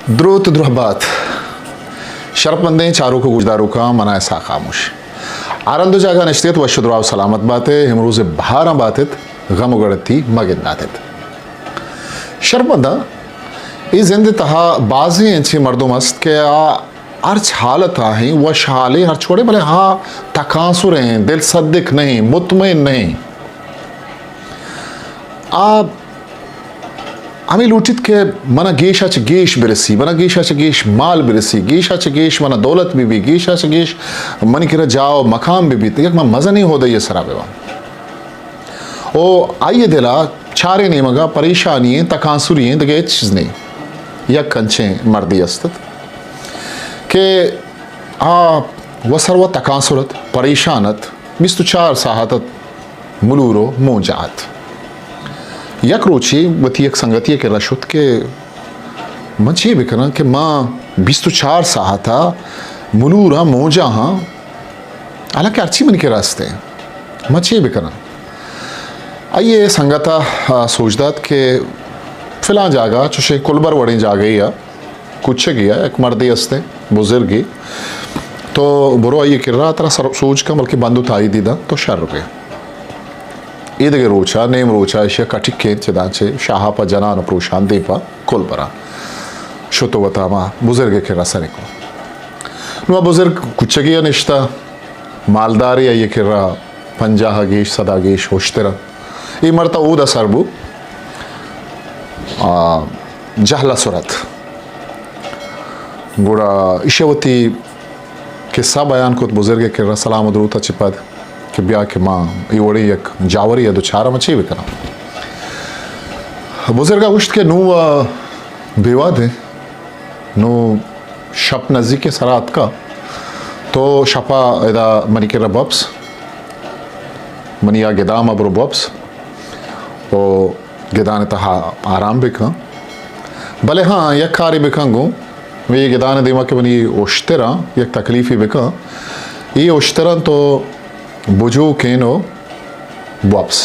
دروت درہبات۔ شرپمندیں چاروک و گوشداروکاں، من آں اسحاق خاموش۔ ہر ہند و جاگہ نشتگت وش و دراہ و سلامت بات ات، امروز بہاراں بات ات، غم و گڑتی مگندات ات۔ شرپمنداں، اے زند تہا بازیں انچیں مردم است کہ آ ہرچ حالت آہیں، وش حالے ہرچ وڑے، بلے آ تکانسر ہیں، دل صدق نہیں، مطمئن نہیں۔ آ ہمے لوٹیت کہ منا گیش ء چہ گیش برسی، منا گیش ء چہ گیش مال برسی، گیش ء چہ گیش منا دولت بہ بی، گیش ء چہ گیش منی کرا جاہ و مکان بہ بیت، یک من مزنیں عہدہ ء سرا بہ باں۔ او آئی ء دل ء چاریں نیمگ ء پریشانی ایں، تکانسری ایں، دگہ ہچ چیز نہیں۔ یک انچیں مردے است ات کہ آ وسر و تکانسر ات، پریشان ات، بیست و چار ساعت ات ملور و مونجا ات۔ یک روچے وتی یک سنگتی ء کرا شت کہ من چے بکناں کہ من بیست و چار ساعت ء ملور آں، مونجا آں، حالانکہ ہرچی منی کرا است انت، من چے بکناں؟ آئی ء سنگت ء سوج دات کہ فلاں جاگہ، چوشیں کلبر وڑیں جاگہے ء، کچگے ء یک مردے است انت، بزرگے، تو برو آئی ء کرا، ترا سر-، سوج کن، بلکہ بند و تائیدی داں، تو شر بئے۔ اے دگہ روچ ء، نیم روچ ء ایشی ء کٹک انت، چداں چہ شاہ ء پہ جنان و پروشان دیم پہ کلبر ء شت و وتا ہما بزرگ ء کرا سر کو۔ نوں آ بزرگ کچگے ء نشتہ، مالدارے، آئی ء کرا پنجاہ ء گیش، سد ء گیش اشتر ء۔ اے مرد ء اود ء سر بو، آ، جہل ء سرت۔ گڑا ایشی ء وتی قصہ بیان کت بزرگ ء کرا سلام و دروت ء چہ پد کہ بیا کہ ما اے وڑیں یک جاورے ء دچار ء، ما چے بکناں؟ بزرگ ء گوشت کہ نوں ء بے وہد ایں، نوں شپ نزیک ء سرا اتکا، تو شپ ء ادا منی کرا بپس، منی آ گدام ء برو بپس، او گدان ء تہا آرام بکن۔ بلے ہاں، یک کارے بکن گوں، اے گدان ء دیما کہ منی اشتراں یک تکلیفے بکن، اے اشتراں تو بجوکین و بوپس۔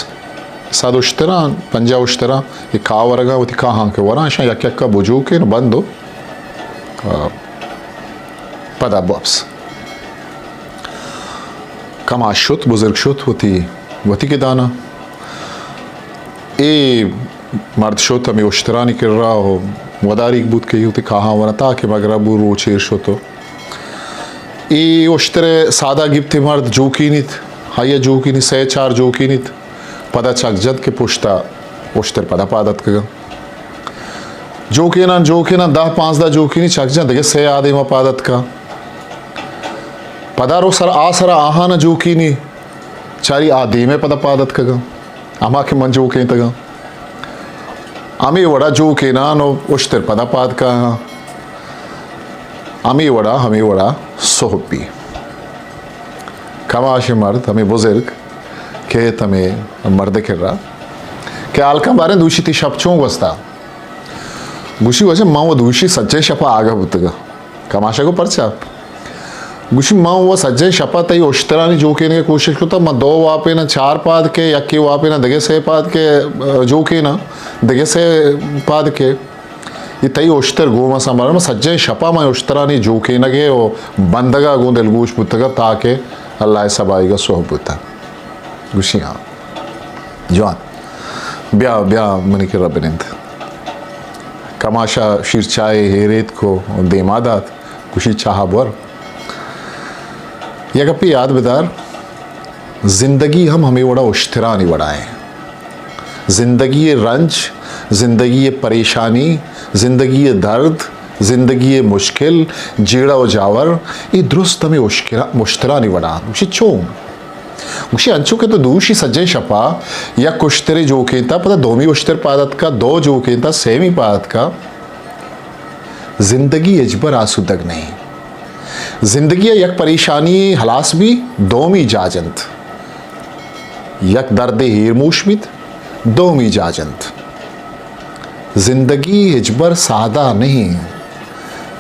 صد اشتراں، پنجاہ اشتراں، اے کاہ ورگاں، وتی کاہاں کہ وراں، اشاں یک یکا بجوکین و بند و، آ، پدا بوپس۔ کماش شت، بزرگ شت، وتی، وتی گدانا۔ اے مرد شت ہمے اشترانی کرا و وداریگ بوت کہ وتی کاہاں ورا تا کہ مگرب بو، روچ ایر شت و اے اشتر ء سادا گپت، اے مرد جوکینیت، آئی ء جوکینیت، سئے چار جوکینیت، پدا چک جنت کہ پشتا اشتر پدا پاد اتکگاں۔ جوکیناں، جوکیناں، دہ پانزدہ جوکینی چک جنت، دگہ سئے آ دیما پاد اتکاں۔ پدا رو سر آ سرا آہانا جوکینی، چاری آ دیمے پدا پاد اتکگاں، ہما کہ من جوکینتگاں۔ ہمے وڑا جوکینان و اشتر پدا پاد کاہاں۔ ہمے وڑا، ہمے وڑا سہب بی۔ کماش مرد، ہمے بزرگ کیت ہمے مرد کرا کہ ہالکاں باریں دوشی تئی شپ چون گوستا؟ گوشی واجہ من و دوشی سجیں شپا آگہ بوتگاں۔ کماشا گو پرچا؟ گوشی من و سجیں شپا تئی اشترانی جوکینگے کوشش کتا، من دو واپیناں چار پاد کے، یکے واپیناں دگہ سئے پاد کے، جوکیناں دگہ سئے پاد کے۔ اے تئی اشتر گوں ما سنبھال، ما سجہیں شپا ما اشترانی جوکینگے و بندگا گوں دلگوش بوتگا تاکہ اللہ ء سبائیگا سہب بوتا۔ گوشی ہاں۔ جوان۔ بیا، بیا منی کرا بنند۔ کماشا شیر چائے ہیریت کو دیما دات۔ گوشی چاہ بور۔ یک گپے یاد بدار، زندگی ہم ہمے وڑا اشترانی وڑا ایں۔ زندگی ء رنج، زندگی ء پریشانی، زندگی ء درد، زندگی ء مشکل، جیڑہ و جاور، اے درست ہمے اشکرا-، اشترانی وڑا۔ گوشی چون؟ گوشی انچو کہ تو دوشی سجیں شپا یک اشترے جوکینتا، پدا دومی اشتر پاد اتکا، دو جوکینتا، سیمی پاد اتکا۔ زندگی ہچبر آسودگ نہیں۔ زندگی ء یک پریشانی ہلاس بی، دومی جاجنت۔ یک دردے ہیرموش بیت، دومی جاجنت۔ زندگی ہچبر سادہ نہیں۔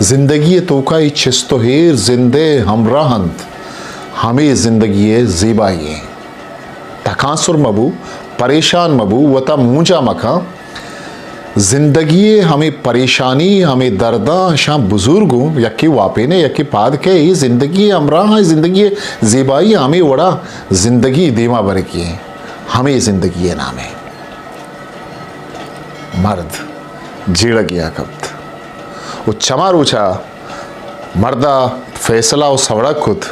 زندگی ء توکا اے چست و ہیر زندے ہمراہ انت۔ ہمے زندگی ء زیبائی ایں۔ تکانسر مبو، پریشان مبو، وتا مونجا مکن۔ زندگی ءِ ہمے پریشانی، ہمے درداں اشاں بزور گوں، یکے واپینے، یکے پاد کئے، اے زندگی ءِ ہمراہ، اے زندگی ءِ زیبائی ہمے وڑا زندگی دیما برگی ایں، ہمے زندگی ءِ نام ءَ مرد جیڑگے ءَ کپت۔ و چما روچا مردا فیصلہ و سوڑگ کت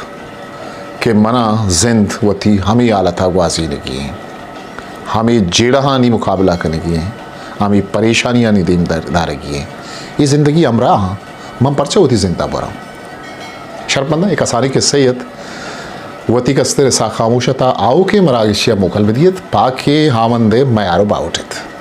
کہ منا زند وتی ہمے حالتا گوازینگی ایں، ہمے جیڑہانی مقابلہ کنگی ایں، ہمے پریشانیانی دیم دار-، دارگی ایں۔ اے زندگی ہمراہ آں، من پرچہ وتی زندا براں؟ شرپمنداں، اے کسانیں قصہ ات، وتی کستر سا خاموش تا آؤکیں مراگشیا موکل بدیت، پاکیں ہاوند میار و باہوٹ ات۔